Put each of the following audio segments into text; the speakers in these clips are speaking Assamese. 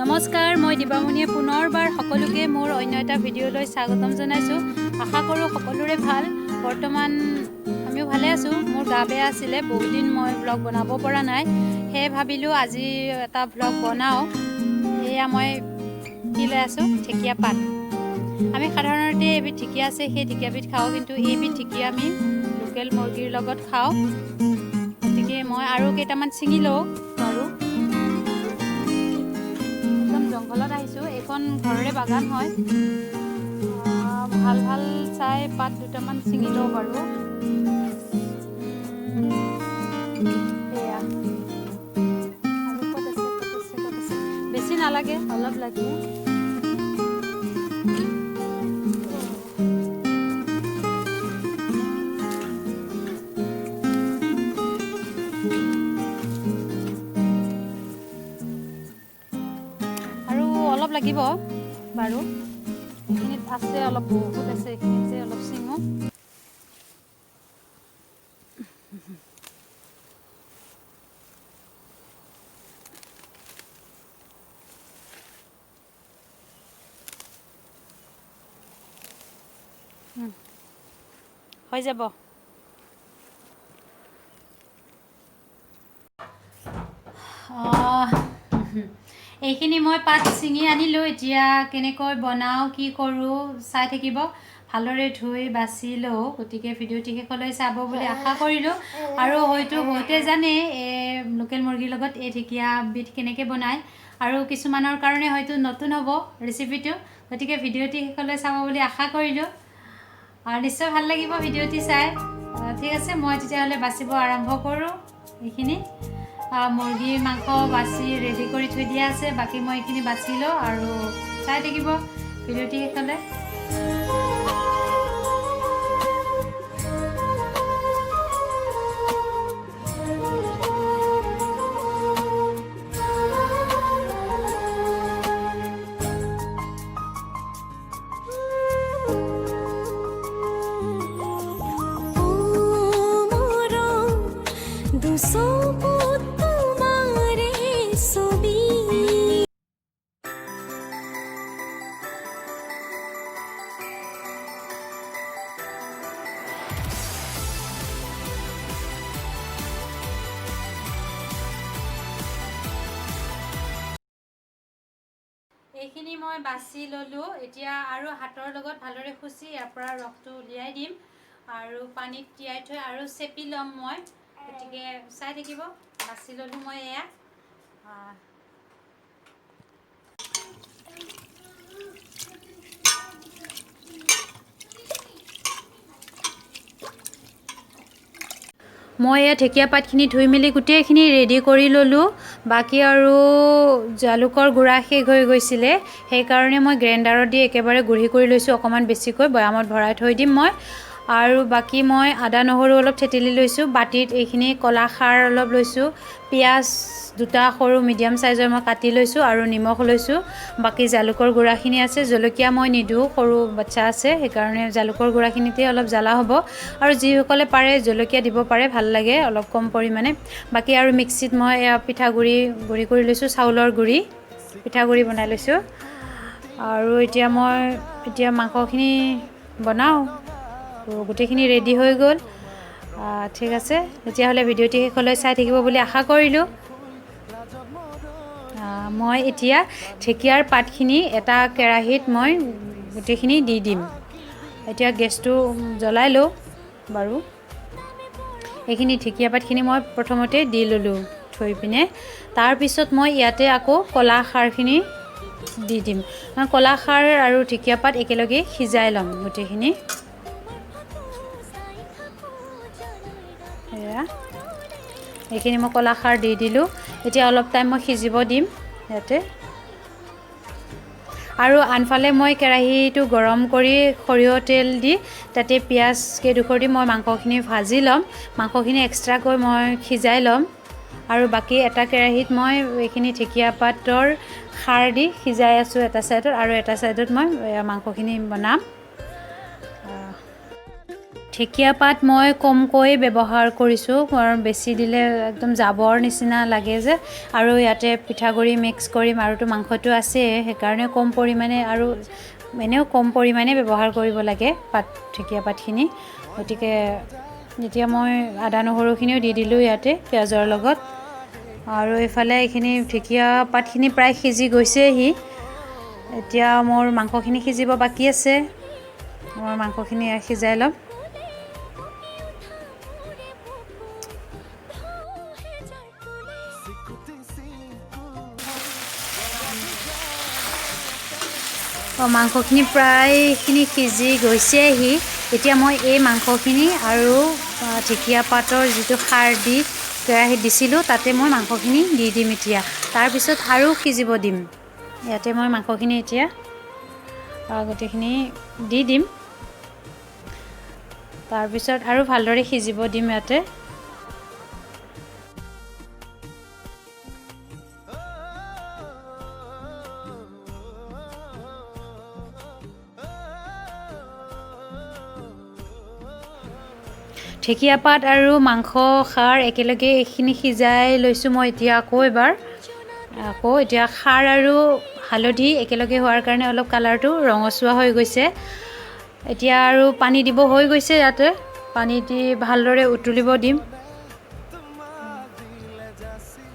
নমস্কাৰ, মই দীপামণিয়ে পুনৰবাৰ সকলোকে মোৰ অন্য এটা ভিডিঅ'লৈ স্বাগতম জনাইছোঁ। আশা কৰোঁ সকলোৰে ভাল। বৰ্তমান আমিও ভালে আছোঁ। মোৰ গা বেয়া আছিলে, বহুদিন মই ভ্লগ বনাব পৰা নাই, সেয়ে ভাবিলোঁ আজি এটা ভ্লগ বনাওঁ। এয়া মই কি লৈ আছোঁ, ঢেকীয়া পাত। আমি সাধাৰণতে এবিধ ঢেকীয়া আছে, সেই ঢেকীয়াবিধ খাওঁ, কিন্তু এইবিধ ঢেকীয়া আমি লোকেল মুৰ্গীৰ লগত খাওঁ। গতিকে মই আৰু কেইটামান ছিঙি লওঁ বাৰু। একদম জংঘলত আহিছোঁ, এইখন ঘৰৰে বাগান হয়। ভাল ভাল চাই পাত দুটামান ছিঙি লওঁ বাৰু। এয়া আৰু ক'ত আছে, ক'ত আছে, ক'ত আছে? বেছি নালাগে, অলপ লাগে। আৰু অলপ লাগিব বাৰু। এইখিনিত আছে অলপ, বহুত আছে এইখিনিতে, অলপ ছিঙো। হৈ যাব। এইখিনি মই পাত ছিঙি আনিলোঁ। এতিয়া কেনেকৈ বনাওঁ, কি কৰোঁ চাই থাকিব। ভালদৰে ধুই বাছি লওঁ। গতিকে ভিডিঅ'টি শেষলৈ চাব বুলি আশা কৰিলোঁ। আৰু হয়তো বহুতে জানে এই লোকেল মুৰ্গীৰ লগত এই ঢেকীয়াবিধ কেনেকৈ বনায়, আৰু কিছুমানৰ কাৰণে হয়তো নতুন হ'ব ৰেচিপিটো। গতিকে ভিডিঅ'টি শেষলৈ চাব বুলি আশা কৰিলোঁ আৰু নিশ্চয় ভাল লাগিব ভিডিঅ'টি চাই। ঠিক আছে, মই তেতিয়াহ'লে বাচিব আৰম্ভ কৰোঁ। এইখিনি মুৰ্গীৰ মাংস বাছি ৰেডি কৰি থৈ দিয়া আছে, বাকী মই এইখিনি বাছি লওঁ আৰু চাই থাকিব ভিডিঅ'টি শেষলৈ। মোৰ দুচকুত তোমাৰে ছবি। এইখিনি মই বাছি ল'লোঁ। এতিয়া আৰু হাতৰ লগত ভালদৰে খুচি ইয়াৰ পৰা ৰসটো উলিয়াই দিম আৰু পানীত তিয়াই থৈ আৰু চেপি ল'ম মই। গতিকে চাই থাকিব। বাছি ল'লোঁ মই এয়া। মই এয়া ঢেকীয়া পাতখিনি ধুই মেলি গোটেইখিনি ৰেডি কৰি ল'লোঁ। বাকী আৰু জালুকৰ গুড়া শেষ হৈ গৈছিলে, সেইকাৰণে মই গ্ৰাইণ্ডাৰত দি একেবাৰে গুড়ি কৰি লৈছোঁ। অকণমান বেছিকৈ বৈয়ামত ভৰাই থৈ দিম মই। আৰু বাকী মই আদা নহৰু অলপ থেতেলি লৈছোঁ। বাতিত এইখিনি কলাখাৰ অলপ লৈছোঁ, পিঁয়াজ দুটা সৰু মিডিয়াম চাইজৰ মই কাটি লৈছোঁ আৰু নিমখ লৈছোঁ। বাকী জালুকৰ গুড়াখিনি আছে, জলকীয়া মই নিদিওঁ, সৰু বাচ্ছা আছে, সেইকাৰণে জালুকৰ গুড়াখিনিতে অলপ জ্বালা হ'ব। আৰু যিসকলে পাৰে জলকীয়া দিব পাৰে, ভাল লাগে অলপ কম পৰিমাণে। বাকী আৰু মিক্সিত মই এয়া পিঠাগুড়ি গুড়ি কৰি লৈছোঁ, চাউলৰ গুড়ি পিঠাগুড়ি বনাই লৈছোঁ। আৰু এতিয়া মই মাংসখিনি বনাওঁ। গোটেইখিনি ৰেডি হৈ গ'ল। ঠিক আছে, তেতিয়াহ'লে ভিডিঅ'টি শেষলৈ চাই থাকিব বুলি আশা কৰিলোঁ। মই এতিয়া ঢেকীয়াৰ পাতখিনি এটা কেৰাহীত মই গোটেইখিনি দি দিম। এতিয়া গেছটো জ্বলাই লওঁ বাৰু। এইখিনি ঢেকীয়া পাতখিনি মই প্ৰথমতে দি ল'লোঁ থৈ পিনে। তাৰপিছত মই ইয়াতে আকৌ কলাখাৰখিনি দি দিম। কলাখাৰ আৰু ঢেকীয়া পাত একেলগে সিজাই ল'ম গোটেইখিনি। এয়া এইখিনি মই কলাখাৰ দি দিলোঁ। এতিয়া অলপ টাইম মই সিজিব দিম ইয়াতে। আৰু আনফালে মই কেৰাহীটো গৰম কৰি সৰিয়হ তেল দি তাতে পিঁয়াজ কেইডোখৰ দি মই মাংসখিনি ভাজি ল'ম। মাংসখিনি এক্সট্ৰাকৈ মই সিজাই ল'ম। আৰু বাকী এটা কেৰাহীত মই এইখিনি ঢেকীয়া পাতৰ খাৰ দি সিজাই আছোঁ এটা ছাইডত, আৰু এটা ছাইডত মই মাংসখিনি বনাম। ঢেকীয়া পাত মই কমকৈ ব্যৱহাৰ কৰিছোঁ, কাৰণ বেছি দিলে একদম জাবৰ নিচিনা লাগে যে। আৰু ইয়াতে পিঠাগুড়ি মিক্স কৰিম, আৰুতো মাংসটো আছেই, সেইকাৰণে কম পৰিমাণে আৰু এনেও কম পৰিমাণে ব্যৱহাৰ কৰিব লাগে পাত, ঢেকীয়া পাতখিনি। গতিকে এতিয়া মই আদা নহৰুখিনিও দি দিলোঁ ইয়াতে পিঁয়াজৰ লগত। আৰু এইফালে এইখিনি ঢেকীয়া পাতখিনি প্ৰায় সিজি গৈছেহি। এতিয়া মোৰ মাংসখিনি সিজিব বাকী আছে, মই মাংসখিনি সিজাই ল'ম। মাংসখিনি প্ৰায়খিনি সিজি গৈছেহি। এতিয়া মই এই মাংসখিনি আৰু ঢেকীয়া পাতৰ যিটো খাৰ দি কেৰাহীত দিছিলোঁ তাতে মই মাংসখিনি দি দিম এতিয়া। তাৰপিছত আৰু সিজিব দিম। ইয়াতে মই মাংসখিনি এতিয়া গোটেইখিনি দি দিম। তাৰপিছত আৰু ভালদৰে সিজিব দিম ইয়াতে। ঢেকীয়া পাত আৰু মাংস খাৰ একেলগে এইখিনি সিজাই লৈছোঁ মই এতিয়া। আকৌ এবাৰ আকৌ এতিয়া খাৰ আৰু হালধি একেলগে হোৱাৰ কাৰণে অলপ কালাৰটো ৰঙচুৱা হৈ গৈছে। এতিয়া আৰু পানী দিব হৈ গৈছে। ইয়াতে পানী দি ভালদৰে উতলিব দিম।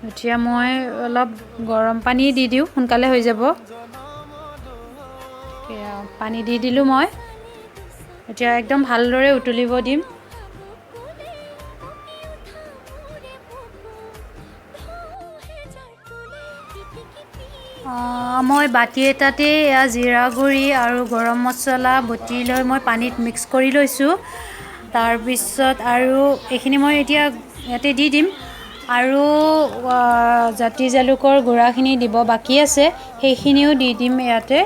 এতিয়া মই অলপ গৰম পানী দি দিওঁ, সোনকালে হৈ যাব। পানী দি দিলোঁ মই। এতিয়া একদম ভালদৰে উতলিব দিম। মই বাতি এটাতে জিৰা গুড়ি আৰু গৰম মছলা বটি লৈ মই পানীত মিক্স কৰি লৈছোঁ। তাৰপিছত আৰু এইখিনি মই এতিয়া ইয়াতে দি দিম। আৰু জাতি জালুকৰ গুড়াখিনি দিব বাকী আছে, সেইখিনিও দি দিম ইয়াতে,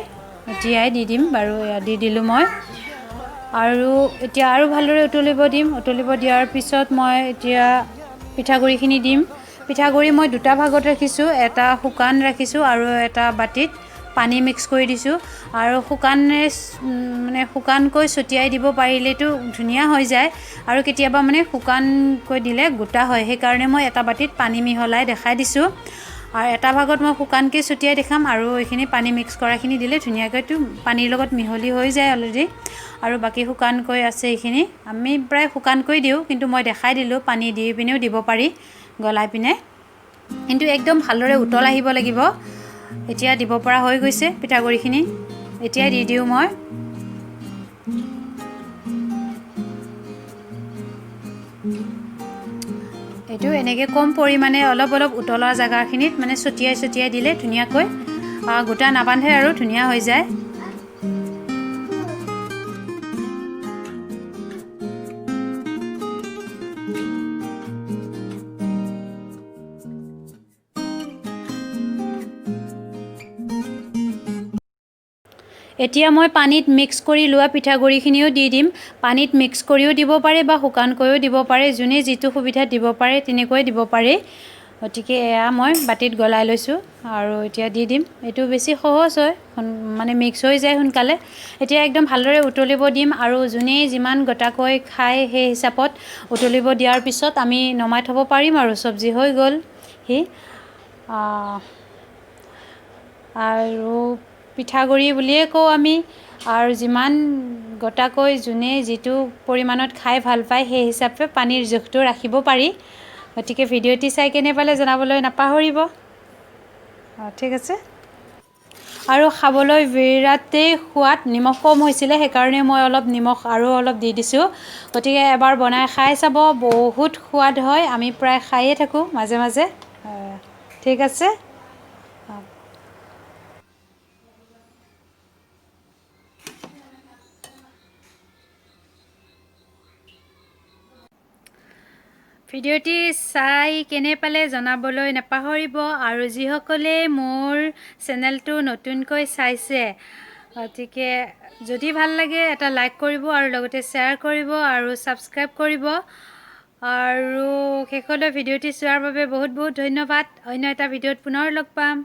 এতিয়াই দি দিম বাৰু। ইয়াত দি দিলোঁ মই। আৰু এতিয়া আৰু ভালদৰে উতলিব দিম। উতলিব দিয়াৰ পিছত মই এতিয়া পিঠাগুড়িখিনি দিম। পিঠাগুড়ি মই দুটা ভাগত ৰাখিছোঁ, এটা শুকান ৰাখিছোঁ আৰু এটা বাতিত পানী মিক্স কৰি দিছোঁ। আৰু শুকানে মানে শুকানকৈ ছটিয়াই দিব পাৰিলেতো ধুনীয়া হৈ যায়, আৰু কেতিয়াবা মানে শুকানকৈ দিলে গোটা হয়, সেইকাৰণে মই এটা বাতিত পানী মিহলাই দেখাই দিছোঁ। আৰু এটা ভাগত মই শুকানকৈ ছটিয়াই দেখাম, আৰু এইখিনি পানী মিক্স কৰাখিনি দিলে ধুনীয়াকৈতো পানীৰ লগত মিহলি হৈ যায় অলৰেডি। আৰু বাকী শুকানকৈ আছে এইখিনি, আমি প্ৰায় শুকানকৈ দিওঁ, কিন্তু মই দেখাই দিলোঁ পানী দি পিনেও দিব পাৰি গলাই পিনে, কিন্তু একদম ভালদৰে উতল আহিব লাগিব। এতিয়া দিব পৰা হৈ গৈছে পিঠাগুড়িখিনি, এতিয়াই দি দিওঁ মই। এইটো এনেকৈ কম পৰিমাণে অলপ অলপ উতলা জেগাখিনিত মানে ছটিয়াই ছটিয়াই দিলে ধুনীয়াকৈ গোটা নাবান্ধে আৰু ধুনীয়া হৈ যায়। এতিয়া মই পানীত মিক্স কৰি লোৱা পিঠাগুড়িখিনিও দি দিম। পানীত মিক্স কৰিও দিব পাৰে বা শুকানকৈও দিব পাৰে, যোনে যিটো সুবিধা দিব পাৰে তেনেকৈ দিব পাৰে। গতিকে এয়া মই বাতিত গলাই লৈছোঁ আৰু এতিয়া দি দিম। এইটো বেছি সহজ হয়, মানে মিক্স হৈ যায় সোনকালে। এতিয়া একদম ভালদৰে উতলিব দিম আৰু যোনেই যিমান গোটাকৈ খায় সেই হিচাপত উতলিব দিয়াৰ পিছত আমি নমাই থ'ব পাৰিম আৰু চব্জি হৈ গ'ল সি। আৰু পিঠাগুড়ি বুলিয়ে কওঁ আমি। আৰু যিমান গোটাকৈ যোনে যিটো পৰিমাণত খাই ভাল পায় সেই হিচাপে পানীৰ জোখটো ৰাখিব পাৰি। গতিকে ভিডিঅ'টি চাই কেনে পালে জনাবলৈ নাপাহৰিব। ঠিক আছে। আৰু খাবলৈ বিৰাটেই সোৱাদ, নিমখ কম হৈছিলে সেইকাৰণে মই অলপ নিমখ আৰু অলপ দি দিছোঁ। গতিকে এবাৰ বনাই খাই চাব, বহুত সোৱাদ হয়। আমি প্ৰায় খায়ে থাকোঁ মাজে মাজে। ঠিক আছে। ভিডিঅ'টি চাই কেনে পালে জনাবলৈ নাপাহৰিব। আৰু যিসকলে মোৰ চেনেলটো নতুনকৈ চাইছে, গতিকে যদি ভাল লাগে এটা লাইক কৰিব আৰু লগতে শ্বেয়াৰ কৰিব আৰু ছাবস্ক্ৰাইব কৰিব। আৰু শেষলৈ ভিডিঅ'টি চোৱাৰ বাবে বহুত বহুত ধন্যবাদ। অন্য এটা ভিডিঅ'ত পুনৰ লগ পাম।